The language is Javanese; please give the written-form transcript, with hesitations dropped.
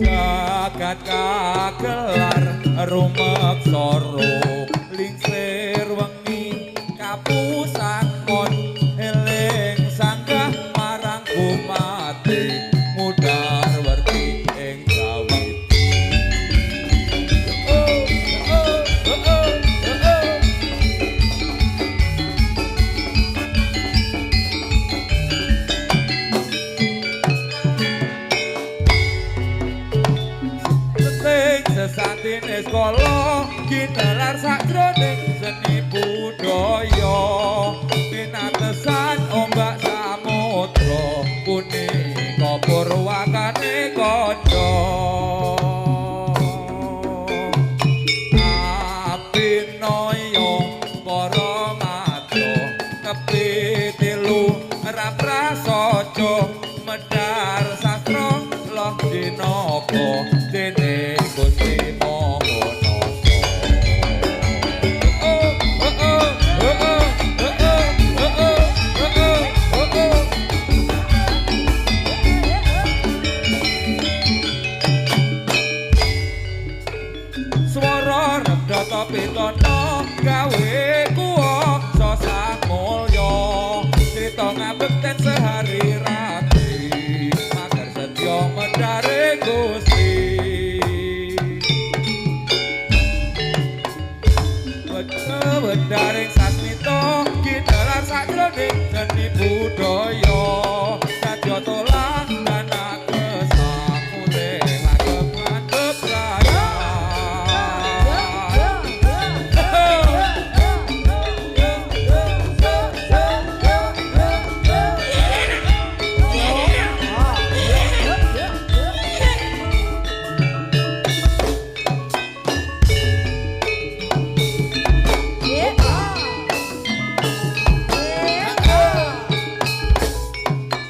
Jagat kagelar rumeksa lingsir wengi kapusakon eling sanggah marang gumate mudhar werti ing jawiti. Oh, oh, oh, oh, oh. Seting sesantine sekolah ginelar sakjroning seni budaya pinatesan ombak samudra punika purwakane kandha.